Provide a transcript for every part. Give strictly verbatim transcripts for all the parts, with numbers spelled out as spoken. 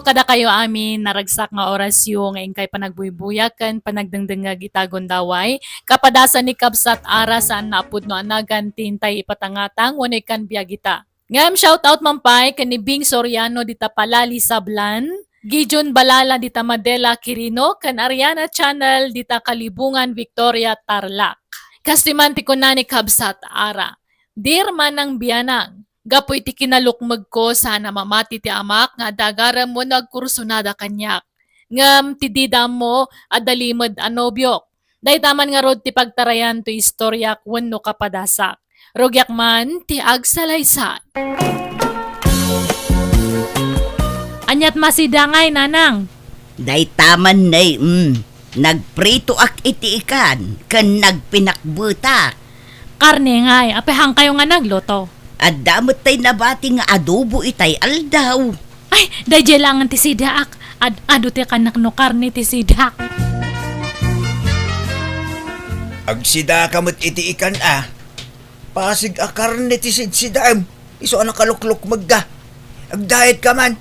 Kadakayo amin, naragsak nga orasyo nga inkay panagbuybuya ken panagdengdengngeg ita gundaway. Kapadasan ni Kabsat Ara, saan nga a pudno a nagan ti intay ipatangatang wenno ikan biag ita. Ngem shoutout man pay ken ni Bing Soriano dita Palali, Sablan, Gideon Balala dita Madela, Quirino, ken Ariana Channel dita Kalibungan, Victoria, Tarlac. Kastoy man ti kuna ni Kabsat Ara, "Dear Manang Bianang, gapu iti kinalukmegko, saan a mamati ti amak nga adda agarem wenno agkursunada kaniak. Ngem ti dida ammo, adda limed a nobiok. Dayta man ngarud ti pagtarayan toy istoriak wenno kapadasak. Rugiak man ti agsalaysay." Aniat masidangay, nanang? Dayta man, nay, mm. Nagpritoak iti ikan ken nagpinakbetak. Karne ngay, apay haankayo nga nagluto? Adda met tay nabati nga adobo itay aldaw. Ay, daydiay laengen ti sidaak. Ad-, adu ti kanak no karne ti sidaak. Agsidaka met iti ikan a. Pasig a karne ti sidsidaem. Isu a nakaluklukmegka. Agdiet ka man.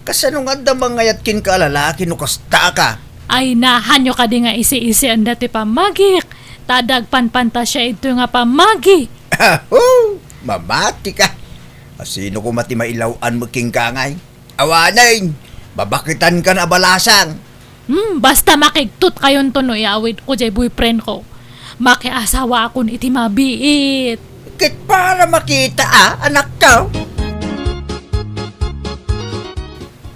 Kasano nga adda mangayat kenka a lalaki no kasta ka? Ay, nahanyo kadi nga isi-isianda ti pammagik? Ta adda agpanpantasia idtoy nga pammagi. Aho! Mamati ka. Asino koma ti mailaw-an met kenka ngay? Awanen, babaketankan a balasang. Hmm, basta makigtot kayonto no iawidko jay boyfriend ko. Makiasawaakon iti mabiit. Ket para makita a, anakko.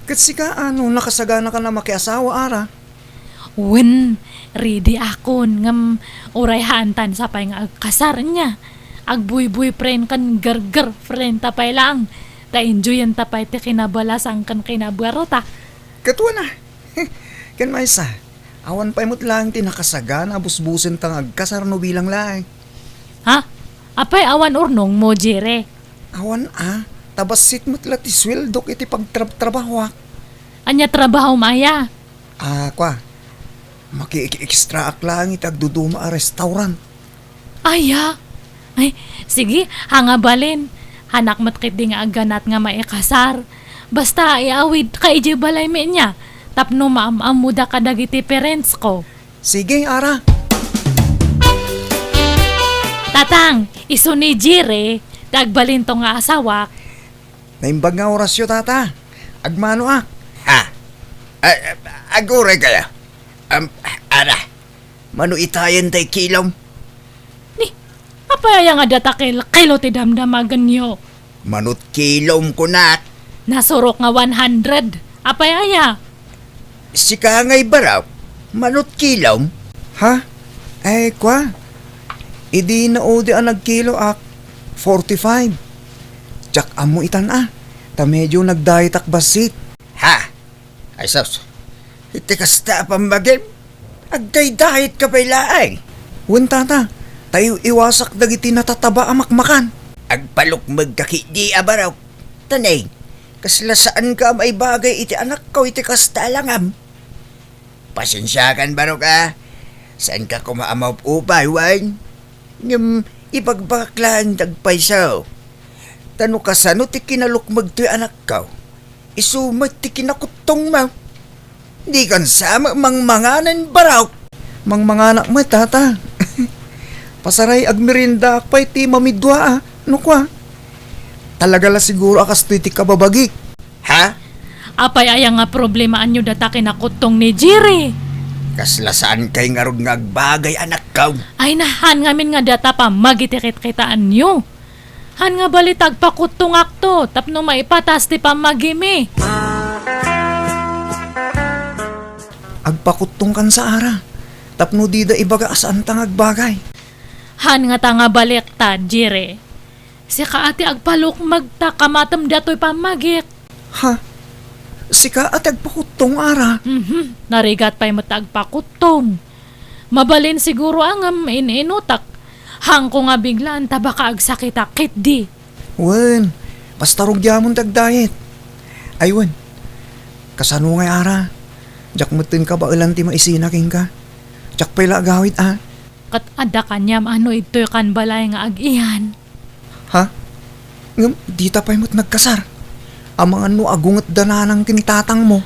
Ket sika, ano, nakasaganakan a makiasawa, Ara? Wen, ready akon, ngem uray haantan sa pay nga agkasar nia. Agbuyboyfriend ken girlfriend ta pay laeng. Ta enjoyenta pay ti kinabalasang ken kinabuarta. Ket wen a. Ken maysa, awan pay met laeng ti nakasagana a busbusenta nga agkasar no bilang laeng. Ha? Apay awan urnongmo, Jere? Awan a, ta bassit met la ti sueldok iti pagtrabtrabahoak. Ania trabahom aya? Ah, kua, makiiki-extraak laeng iti agduduma a restaurant. Aya? Ay, sige, haan nga balin. Haanak met ketdi nga agganat nga maikasar. Basta iawidka idiay balaymi nia, tapno maam-ammoda kadagiti parents ko. Sige, Ara. Tatang, isu ni Jire, ti agbalinto nga asawak. Naimbag nga orasyo, Tata. Agmanoak. Ha? A-, a-, aguray kaya? Am, Ara, mano itayen tay kilom? Ni, apay aya nga data kel-, kilo ti damdamagenyo? Manut kilom kunak. Nasurok nga one hundred. Apay aya? Sika ngay barok, manut kilom? Ha? Ay, kua. Idi naudi a nagkiloak, forty-five. Diak ammo itan a, ta medio nagdayetak bassit. Ha? Ay sus, iti kasta a pammagim, agdaydayetka pay laeng. Wen, Tata, ta iw-iwasak dagiti natataba a makmakan. Agpalukmegka ketdi a barok. Tanay, kasla saanka a maibagay iti anakko iti kasta a langam. Pasensiakan barok a, saanka koma a maupupay, wen? Ngem ibagbagak laeng ti agpayso. Ta no kasano ti kinalukmeg toy anakko, isu met ti kinakuttongmo. Dikan sa met mangmanganen barok. Mangmanganak met, Tata. Pasaray agmeriendaak pay ti mamidua a, no kua. Talaga la siguro a kastoy ti kababagik. Ha? Apay aya nga problemaanyo data kinakuttong ni Jire? Kasla saankay ngarud nga agbagay, anakko. Ay, nahan ngamin nga data pammagi ti kitkitaanyo. Han nga bali ta agpakuttongakto tapno maipatas ti pammagimi. Agpakuttongkan sa, Ara, tapno dida ibaga a saanta nga agbagay. Han nga ta nga baliktad, Jire. Sika a ti agpalukmeg ta kamatem datoy pammagik. Ha? Sika a ti agpakuttong, Ara? Mhm. Narigat pay met ta agpakuttong. Mabalin siguro a ngem in-inutak. Hanko nga biglaan ta baka agsakitak ketdi. Wen, basta rugiamon ti agdayet. Ay wen, kasano ngay, Ara? Diak metten kabaelan ti maisina kenka. Diak pay la agawid a. Ket adda kaniam a no idtoy kan balay nga ag-iyan. Ha? Ngem dita pay met nagkasar? Amangan no agungetda nanang ken tatangmo.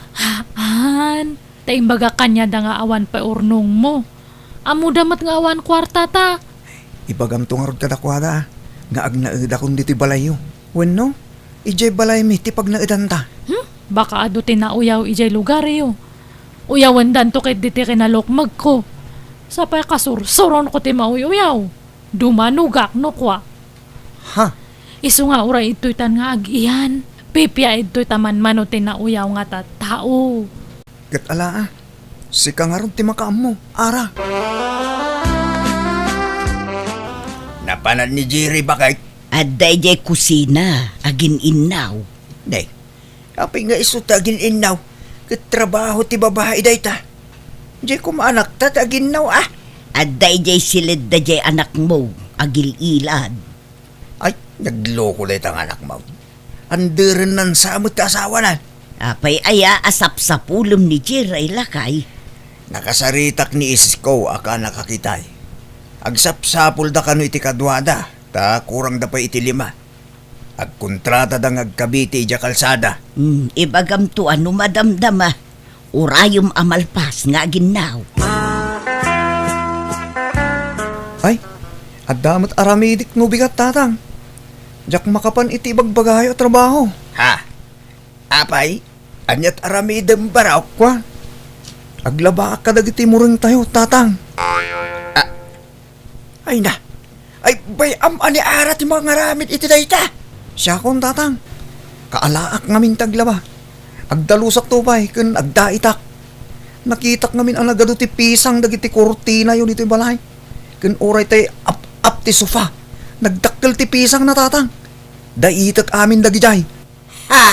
Haan, ta imbagak kaniada nga awan pay urnongmo. Ammoda met nga awan kuartata. Ibagamto ngarud kadakuada nga agnaedakon ditoy balayyo. Wenno, idiay balaymi ti pagnaedanta. Hmm? Baka adu ti nauyaw idiay lugaryo. Uyawendanto ketdi ti kinalukmegko. Sapay kasursuronko ti mauy-uyaw. Dumanogak no kua. Ha? Isu nga uray ittoytan nga agiyan, pipia ittoy ta manmano ti nauyaw nga tattao. Ket ala, a, sika ngarud ti makaammo, Ara. Napanan ni Jerry, baket? Adda idiay kusina, agin-innaw. Nay, apay nga isu ti agin-innaw? Ket trabaho ti babai dayta. Diay koma anakta ti aginnaw, a? Adda idiay siledda diay anakmo, agil-ilad. Ay, nagloko dayta nga anakmo. Anderennan sa met ti asawana. Apay aya a sapsapulem ni Jerry, lakay? Nakasaritak ni Isko a kannakakitay. Agsapsapulda kano iti kaduada, ta kurangda pay iti lima. Agkontratada nga agkabiti idiay kalsada. Hmm, ibagamto a no madamdama, urayem a malpas nga aginnaw. Ay, adda met aramidik no bigat, tatang. Diak makapan iti ibagbagayo a trabaho. Ha? Apay, aniat aramidem, barok? Kua, aglabaak kadagiti murengtayo, tatang. Ah, Ay na. Ay, bay-am a ni Ara ti mangaramid iti dayta. Siakon, tatang. Kaalaak ngamin ti aglaba. Agdalusakto pay ken agdaitak. Nakitak ngamin a nagadu ti pisang dagiti kurtinayo ditoy balay. Ken uray tay ap-ap ti sofa, nagdakkel ti pisangna, tatang. Daitek amin dagidiay. Ha?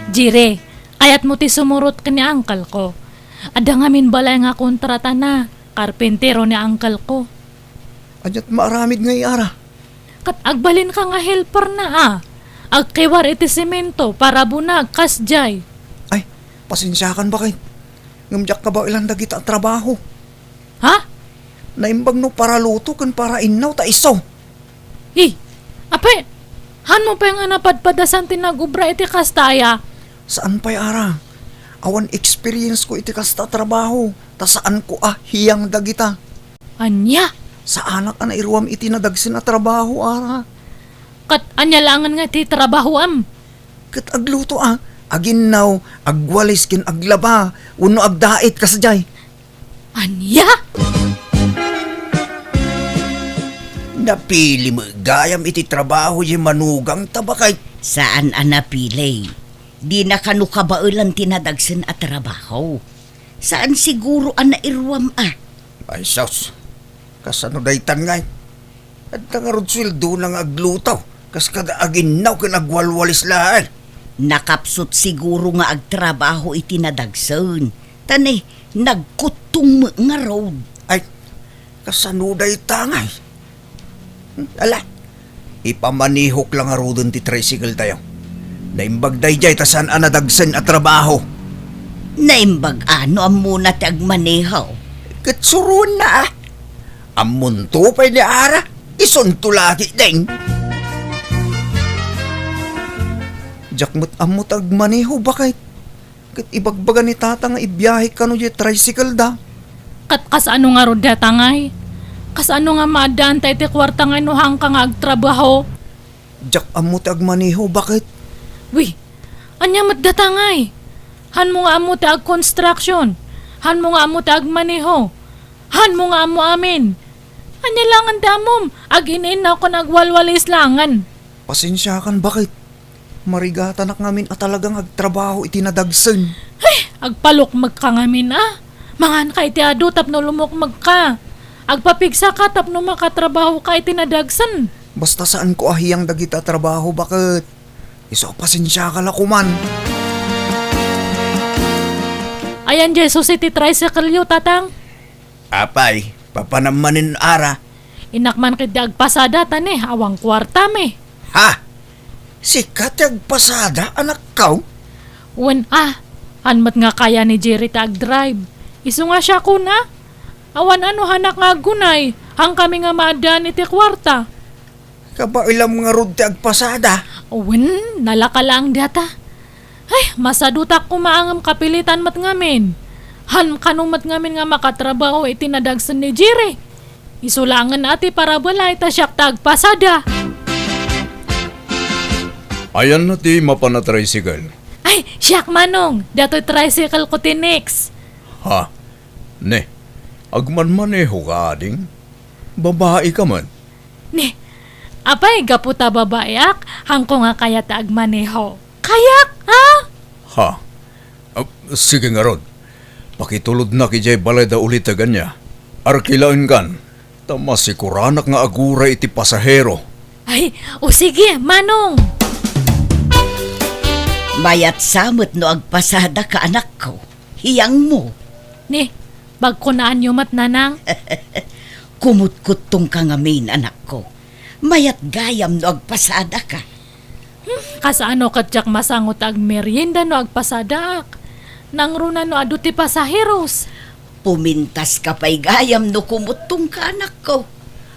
Jire, kayatmo ti sumurot ken ni uncle ko. Adda ngamin balay nga kontratana, karpentero ni uncle ko. Aniat maaramid ngay, Ara? Ket agbalinka nga helperna, a. Agkiwar iti semento, parabunag, kasdiay. Ay, pasensiakan, baket. Ngem diak kabaelan dagita a trabaho. Ha? Naimbag no paraluto ken parainnaw ta isu. Hi, apay, hanmo pay nga napadpadasan ti nagubra iti kasta aya? Saan pay, Ara. Awan experience ko iti kasta a trabaho, ta saanko a hiyang dagita. Ania? Saanak a nairuam iti nadagsen a trabaho, Ara. Ket ania laengen nga ti trabahoam? Ket agluto a, aginnaw, agwalis ken aglaba, wenno agdait kasdiay. Ania? Napili met gayam iti trabaho diay manugangta, baket? Saan a napili. Dina kano kabaelan ti nadagsen a trabaho. Saan siguro a nairuam a. Ay, sus. Kasano daytan ngay? Adda ngarud sueldona nga agluto, kas kada aginnaw ken agwalwalis laeng. Nakapsut siguro nga agtrabaho iti nadagsen, ta ne, nagkuttong met ngarud. Ay, kasano dayta ngay? Ala, ipamanihok la ngaruden ti tricycle tayo. Naimbag daydiay ta saan a nadagsen a trabaho. Naimbag a no ammona ti agmaneho. Ket suroenna a. Ammonto pay ni Ara, isunto lagi deng. Diak met ammo ti agmaneho, baket. Ket ibagbaga ni tata nga ibiahek kano diay tricycle da. Ket kasano ngarud dayta ngay? Kasano nga maaddaanta iti kuarta ngay no haanka nga agtrabaho? Diak ammo ti agmaneho, baket. Wi, ania met dayta ngay? Hanmo nga ammo ti agconstruction? Hanmo nga ammo ti agmaneho? Hanmo nga ammo amin? Ania laengen ti ammom? Agin-innaw ken agwalwalis laengen. Pasensiakan, baket. Marigatanak ngamin a talaga nga agtrabaho iti nadagsen. Ay, agpalukmegka ngamin a. Manganka iti adu tapno lumukmegka. Agpapigsaka tapno makatrabahoka iti nadagsen. Basta saanko a hiyang dagita a trabaho, baket. Isu a pasensiaka la koman. Ayan diay susi ti tricycle-yo, tatang. Apay, papanam manen, Ara? Innak man ketdi agpasada ta ne, awan kuartam. Ha? Sika ti agpasada, anakko? Wen a, han met nga kaya ni Jerry ti agdrive. Isu nga siakon a. Awan a no hanak nga aggunay, haankami nga maaddaan iti kuarta. Kabaelam ngarud ti agpasada. Wen, nalaka laeng dayta. Ay, masadutak koma ngem kapilitan met ngamin. Haan kano met ngamin nga makatrabaho iti nadagsen ni Jerry. Isu laengen a ti parabalay ta siak ti agpasada. Ayanna ti mapan a tricycle? Ay, siak, Manong. Daytoy tricycle ko ti next. Ha? Ne, agmanmaneho ka, ading? Babai ka man? Ne, apay, gapu ta babaiak, haanko nga kayat a agmaneho. Kayak, ha? Ha? Ah, sige ngarud. Pakitulodnak idiay balay da uliteg ania. Arkilaenkan, ta masikuranak nga aguray iti pasahero. Ay, o sige, Manong. Mayat sa met no agpasadaka, anakko. Hiyangmo. Ni, pagkunaanyo met, Nanang? Kumutkuttongka ngamin, anakko. Mayat gayam no agpasadaka. Hmm, kasano ket diak masango ti agmerienda no agpasadaak? Nangruna no adu ti pasaheros? Pumintaska pay gayam no kumuttongka, anakko.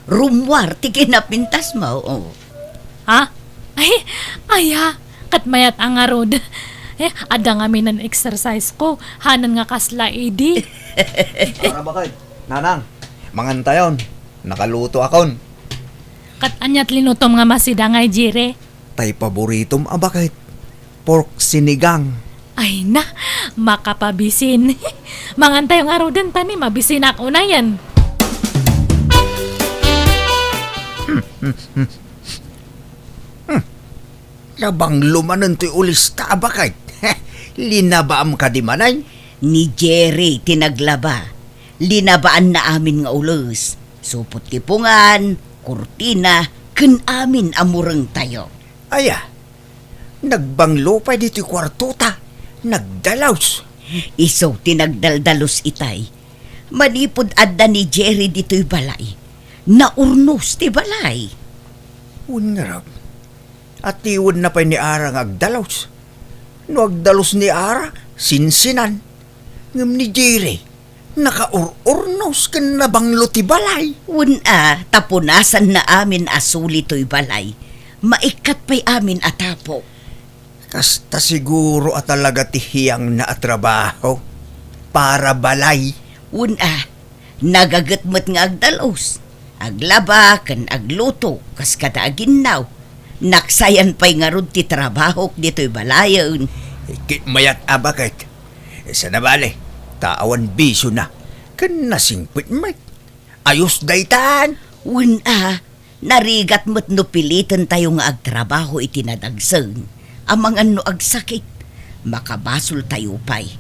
Rummuar ti kinapintasmo. Ha? Ay, aya, ket mayat a ngarud. Eh, adda ngamin exercise ko, hanan nga kasla idi. Para bakay, Nanang, mangantayon, nakalutoakon. Ket ania ti linutom nga masidang, Jerry? Tay paboritom a baket, pork sinigang. Ay na, makapabisin. Mangantayo ngaruden ta ni mabisinak unayen. Hmm. Nabanglo manen toy ulista a baket. Linabaam kadi manen? Ni Jerry ti naglaba. Linabaanna amin nga ules. Supot ti pungan, kurtina, ken amin a murengtayo. Aya, nagbanglo pay ditoy kuartota. Nagdalus. Isu ti nagdaldalos itay. Manipud adda ni Jerry ditoy balay, naurnos ti balay. Wen ngarud, atiwenna pay ni Ara nga agdalus. No agdalus ni Ara, sinsinan. Ngem ni Jerry, nakaur-urnos ken nabanglo ti balay. Wen a, ta punasanna amin a suli toy balay. Maikkat pay amin a tapo. Kasta siguro a talaga ti hiyangna a trabaho. Para balay. Wen a, nagaget met nga agdalus. Aglaba ken agluto kas kada aginnaw. Naksayan pay ngarud ti trabahok ditoy balayen. Ket mayat a baket. Saan a bale, ta awan bisiona. Ken nasingpet met. Ayos daytan. Wen a, narigat met no pilitentayo nga agtrabaho iti nadagsen, amangan no agsakit, makabasoltayo pay.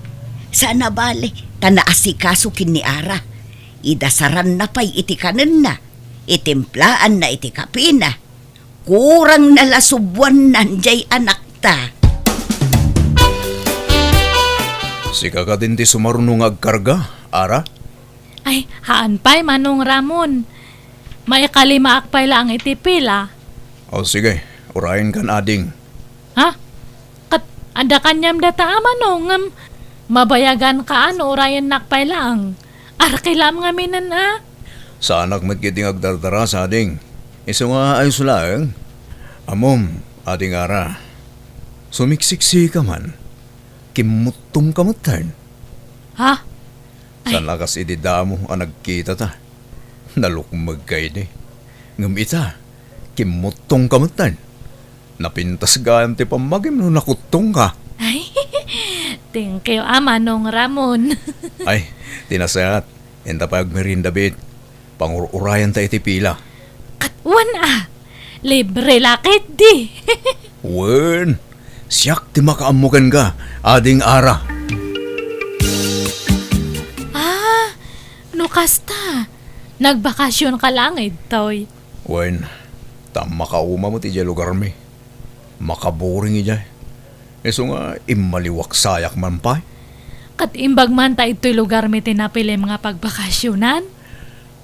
Saan a bale, ta naasikaso ken ni Ara. Idasaranna pay iti kanenna, itimplaanna iti kapina. Kurangna la subuannan jay anakta. Sika kadin ti sumaruno nga agkarga, Ara? Ay, haan pay, Manong Ramon. Maikalimaak pay laeng iti pila. O, sige, urayenkan, ading. Ha? Ket adda kaniam dayta a Manong, ngem mabayaganka a no urayennak pay laeng. Arkilam ngaminen a. Saanak met ketdi nga agdardarasa, ading. Isu nga ayos laeng. Ammom, ading Ara. Sumiksiksika man. Kimmuttomka metten. Ha? Ay. Saan a kas idi damo a nagkitata. Nalukmegka idi. Ngem ita, kimmuttomka metten. Napintas gayam ti pammagim no nakuttongka. Ay, thank you, a Manong Ramon. Ay, ti nasayaat. Inta pay agmerienda biit. Pangur-urayanta iti pila. Ket wen a, libre la ketdi. Wen, siak ti makaammo kenka, ading Ara. Ah, no kasta, nagbakasionka laeng ditoy. Wen, ta makauma met idiay lugarmi. Makaboring idiay. Isu nga immaliwak sayak man pay. Ket imbag man ta idtoy lugarmi ti napilim nga pagbakasionan?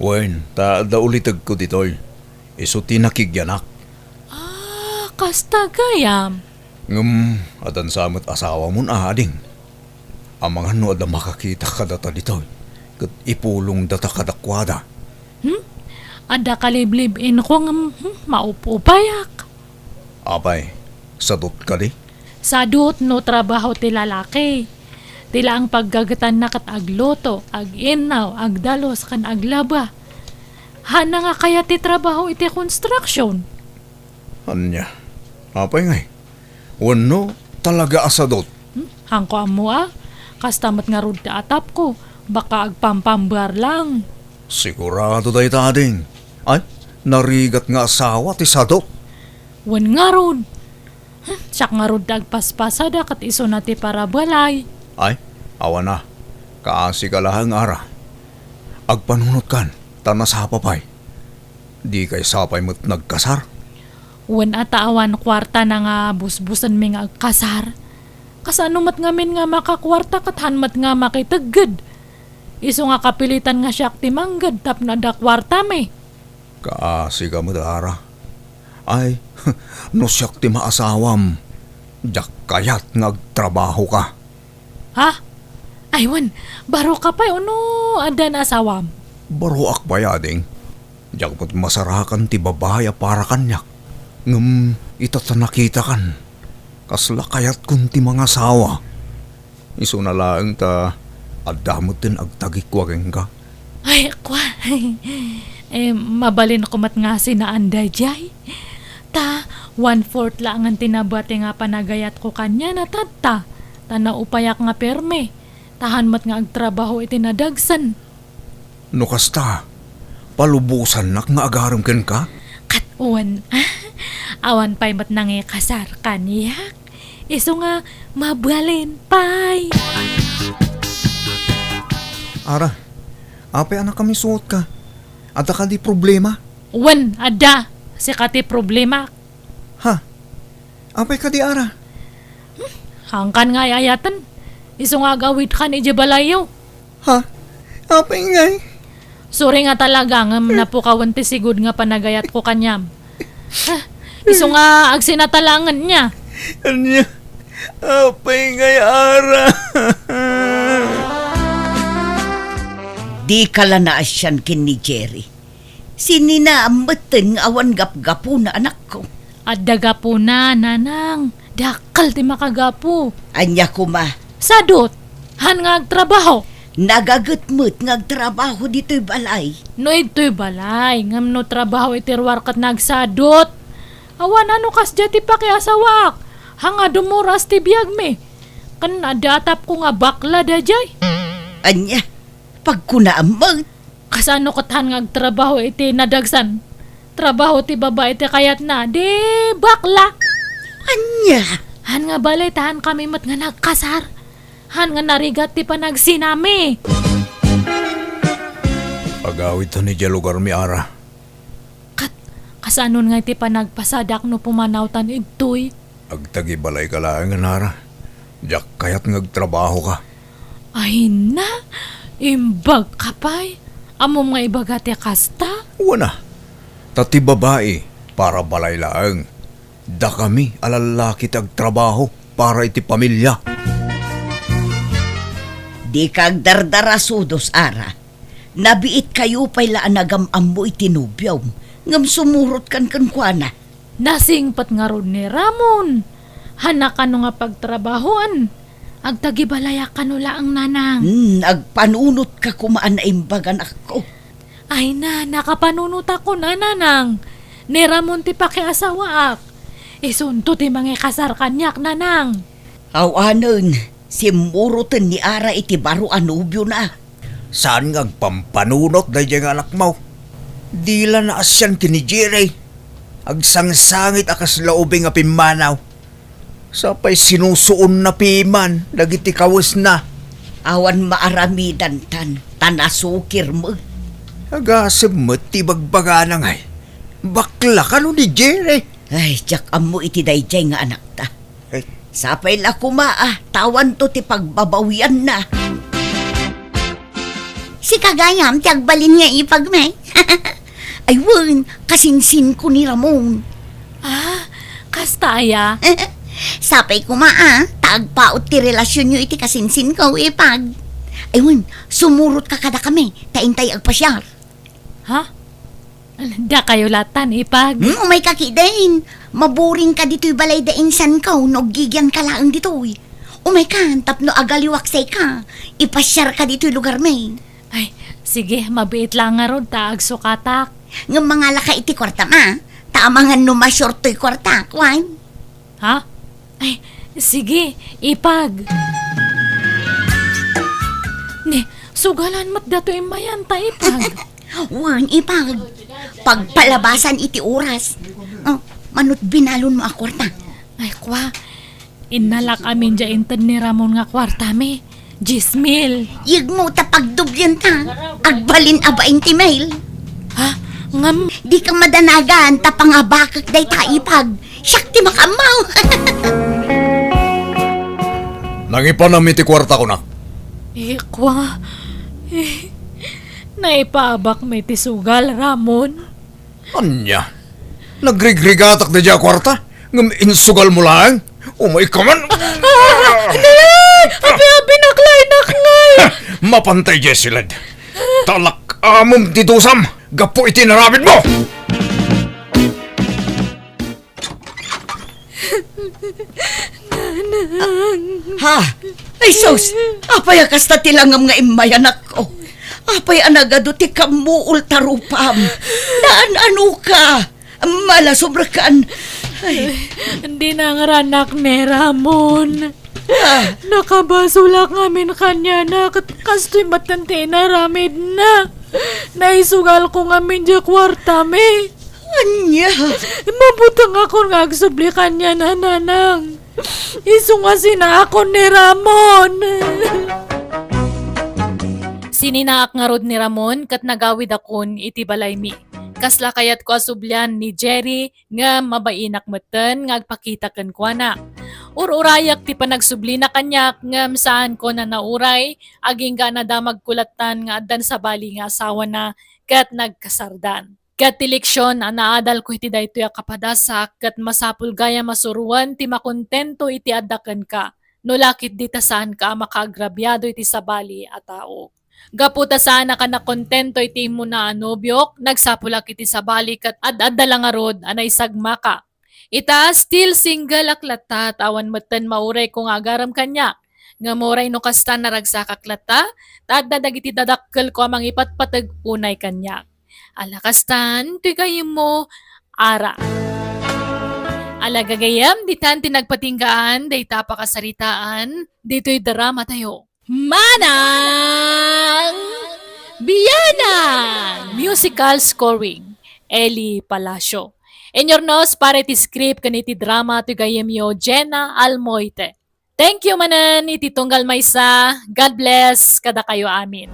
Wen, ta adda ulitegko ditoy. Isu ti nakigyanak. Ah, kasta gayam. Ngem, adda sa met asawamon a, ading. Amangan no adda makakita kadata ditoy, ket ipulongdata kadakuada. Hmm? Adda kaliblib-inko ngem, hmm, maup-upayak. Apay, sadut kadi? Sadut no trabaho ti lalaki. Ti laeng paggagetanna ket agluto, ag-innaw, agdalus, ken aglaba. Haanna nga kayat ti trabaho iti construction. Ania? Apay ngay? Wenno, talaga a sadut? Hmm? Haanko ammo a. Kasta met ngarud ti atapko. Baka agpampambar lang. Sigurado dayta, ading. Ay, narigat nga asawa ti sadut. Wen ngarud. Hmm, siak ngarud ti agpaspasada ket isuna ti parabalay. Ay, awan a. Kaasi ka laeng, Ara. Agpanunotkan, ta nasapa pay. Dikay sapay met nagkasar? Wen a, ta awan kuartana nga busbusenmi nga agkasar. Kasano met ngamin nga makakuarta ket han met nga makitegged? Isu nga kapilitan nga siak ti mangged tapno adda kuartami. Kaasi ka met, Ara. Ay, no siak ti maasawam, diak kayat nga agtrabaho ka. Ha? Ay wen, baro ka pay wenno addan asawam? Baroak pay, ading. Diak met masarakan ti babai a para kaniak. Ngem ita ta nakitakan, kasla kayatkon ti mangasawa. Isuna laeng ta adda metten agtagikua kenka. Ay, kua. Eh, mabalinko met nga sinaan daydiay. Ta, one-fourth laengen ti nabati nga panagayatko kaniana tatta. Ta naupayak nga permi. Ta han met nga agtrabaho iti nadagsen. No kasta, palubosannak nga agarem kenka? Ket wen, ah, awan pay met nangikasar kaniak. Isu nga mabalin pay. Ara, apay a nakamisuotka? Adda kadi problema? Wen, adda. Sika ti problema. Ha? Apay kadi, Ara? Hmm, haankan nga ay-ayaten. Isu nga agawidkan idiay balayyo. Ha? Apay ngay? Sorry nga talaga ngem napukawen ti sigud nga panagayatko kaniam. Ha? Isu nga agsinatalangen niya. Ania? Apay ngay, Ara? Dika la naasian ken ni Jerry. Sinina metten nga awan gapgapuna, anakko? Adda gapuna, nanang. Dakkel ti makagapu. Ania koma? Sadut! Han nga agtrabaho. Nagaget met nga agtrabaho ditoy balay. No idtoy balay, ngem no trabaho iti ruar ket nagsadut. Awan a no kasdiay ti pakiasawaak. Hanga dummuras ti biagmi. Ken adda atapko nga bakla daydiay. Ania? Pagkunaam met. Kasano ket han nga agtrabaho iti nadagsan? Trabaho ti babai ti kayatna, di bakla. Ania? Han nga bale ta han kami met nga nagkasar. Han nga narigat ti panagsinami. Agawidtan idiay lugarmi, Ara. Ket, kasanon nga iti panagpasadak no pumanawtan idtoy? Agtagibalay ka laengen, Ara. Diak kayat nga agtrabaho ka. Ay na, imbag ka pay. Ammom nga ibaga ti kasta? Wen a, ta ti babai, para balay laeng. Dakami a lallaki ti agtrabaho para iti pamilia. Dika agdardara, sudos, Ara. Nabiitkayo pay la a nagam-ammo iti nobiom, ngem sumurotkan kenkuana. Nasingpet ngarud ni Ramon. Hana kano nga pagtrabahoan. Agtagibalayak kano laeng, nanang. Hmm, agpanunotka koma a naimbag, anakko. Ay na, nakapanunotakon a, nanang. Ni Ramon ti pakiasawaak. Isunto ti mangikasar kaniak, nanang. Awanen, simmuroten ni Ara iti baro a nobiona. Saan nga agpampanunot daydiay nga anakmo? Di la naasian ken ni Jerry. Agsangsangit a kasla ubing a pimmanaw. Sapay sinusuonna piman dagiti kawesna. Awan maaramidantan, ta nasukir met. Agasem met ti ibagbagana ngay. Bakla kano ni Jerry? Ay, diak ammo iti daydiay nga anakta. Ay. Sapay la koma a, ta awanto ti pagbabawianna. Sika gayam ti agbalin nga ipagmi. Ay wen, kasinsinko ni Ramon. Ah, kasta aya? Sapay koma a, ta agpaut ti relasionyo iti kasinsinko, ipag. Ay wen, sumurotka kadakami, ta intay agpasiar. Ha? Dakayo latan, Ipag. Hmm, umayka ketdin. Maburingka ditoy balay da insanko no aggigianka laeng ditoy. Umaykan tapno agaliwak sayka. Ipasiarka ditoy lugarmi. Ay, sige, mabiit la ngarud ta agsukatak. Ngem mangalaka iti kuartam, a? Ta amangan no ma-short toy kuartak, wen? Ha? Ay, sige, Ipag. Ni, sugalan met datoy immayan ta, Ipag. Wen, Ipag. Pagpalabasan iti oras. Oh, manut binalonmo a kuarta. Ay, kua. Innalak amin dia inted ni Ramon nga kuartami. Dies mil. Yegmo ta pagdoblianta. Agbalin a bainte mil. Ha? Ngem? Dika madanagan ta pangabakek dayta, Ipag. Siak ti makaammo. Nangipanam iti kuarta, kuna. Eh, kua. Eh, naipaabakmi ti sugal, Ramon. Ania? Nagrigrigatak daydiay a kuarta, ngem insugalmo laeng? Umayka man! Ah! Nay! Abi-abinak laeng, Nay! Mapantay, Jessilyn. Talak-amem ti dusam gapu iti inaramidmo! Nanang. Ha? Ay, sus! Apay a kasta ti langam nga immayanakko? Apay a nagadu ti kammuol ta rupam? Naan-anoka? Malasobrakan. Ay. Dinangranak ni Ramon. Ah. Nakabasolak ngamin kaniana ket kastoy met ti inaramidna. Naisugalko ngamin diay kuartami. Ania? Mabutengakon nga agsubli kaniana, Nanang. Isu nga sinaakon ni Ramon. Sininaak ngarud ni Ramon ket nagawidakon iti balaymi. Kasla kayatko a sublian ni Jerry ngem mabainak metten nga agpakita kenkuana. Ur-urayak ti panagsublina kaniak ngem saanko a nauray, agingga a nadamagko lattan nga addan sabali nga asawana ket nagkasardan. Ket ti leksion a naadalko iti daytoy a kapadasak ket masapul gayam a suroen ti makontento iti adda kenka, no la ketdi ta saanka a makaagrabiado iti sabali a tao. Gapu ta saannak a nakontento iti immuna a nobiok, nagsapulak iti sabali ket ad-adda la ngarud a naisagmaka. Ita, still single ak latta, ta awan metten maurayko nga agarem kaniak. Ngem uray no kasta, naragsakak latta, ta adda dagiti dadakkelko a mangipatpateg unay kaniak. Ala kastan, ti gayyemmo, ara. Ala gagayyem, ditan ti nagpatinggaan, dayta a pakasaritaan, ditoy dramatayo. Manang Bianang! Musical scoring, Eli Palacio. Inyurnos para iti script ken iti drama ti gayyemyo, Jenna Almoite. Thank you manen iti tunggal maysa. God bless kadakayo amin.